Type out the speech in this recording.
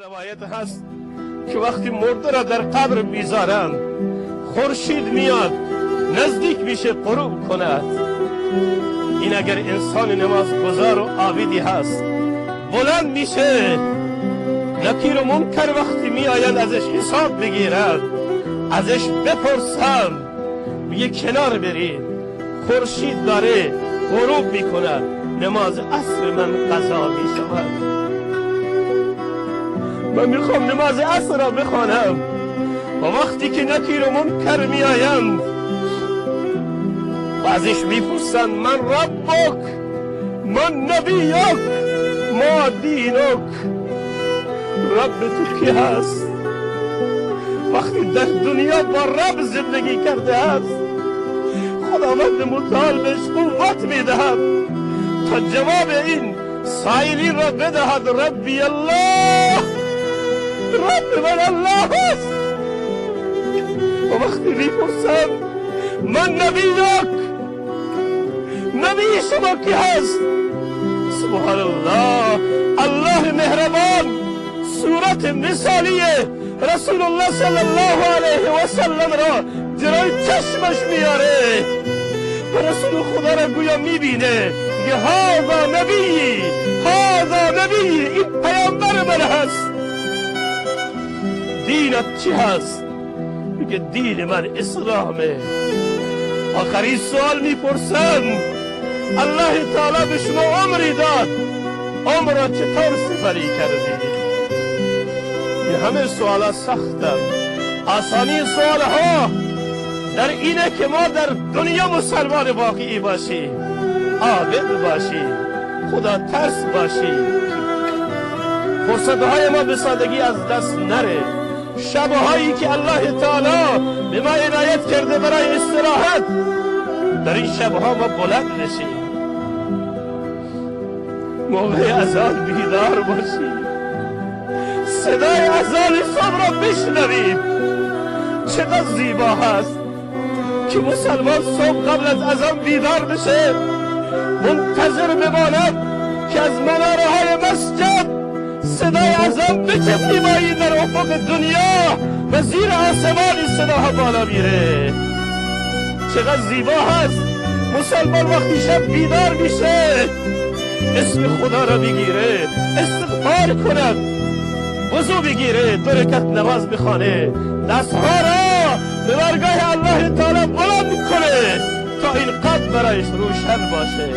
روایت هست که وقتی مرده را در قبر میذارند، خورشید میاد نزدیک میشه غروب کند. این اگر انسان نمازگزار و عابدی هست، بلند میشه، نکیر و منکر وقتی میآیند ازش حساب بگیرند، ازش بپرسند، میگه کنار برید، خورشید داره غروب میکند، نماز عصر من قضا میشود، من میخوام نماز عصر را بخوانم. و وقتی که نکیر و منکر میآیند و ازش میپرسند من ربک، من نبیک، ما دینک، رب تو کی هست؟ وقتی در دنیا با رب زندگی کرده است، خداوند متعال بهش قوت میدهد تا جواب این سائلین را بدهد. ربی الله، رب من الله است. و وقتی میپرسم من نبیک، نبی شما کی هست؟ سبحان الله، الله مهربان صورت مثالی رسول الله صلی الله علیه و سلم را جلوی چشمش میاره و رسول خدا را گویا میبینه، میگه هذا نبی، هذا نبی، این پیامبر من هست. دینت چی هست؟ میگه دین من اسلامه. آخرین سوال میپرسن الله تعالی به شما عمری داد، عمر را چطور سپری کردی؟ این همه سوال سختم. آسانی سوال ها در اینه که ما در دنیا مسلمان واقعی باشیم، عابد باشیم، خدا ترس باشیم، فرصتهای ما به سادگی از دست نره. شبهایی که الله تعالی به ما عنایت کرده برای استراحت، در این شبها ما بلند نشیم، موقع اذان بیدار باشیم، صدای اذان صبح را بشنویم. چقدر زیبا هست که مسلمان صبح قبل از اذان بیدار بشه، منتظر بماند که از مناره های مسجد صدای اذان به چه زیبایی در افق دنیا و زیر آسمان این صداها بالا میره. چقدر زیبا هست مسلمان وقتی شب بیدار میشه اسم خدا را بگیره، استغفار کند، وضو بگیره، دو رکعت نماز بخوانه، دستها را به درگاه الله تعالی بلند کنه تا این قلب برایش روشن باشه.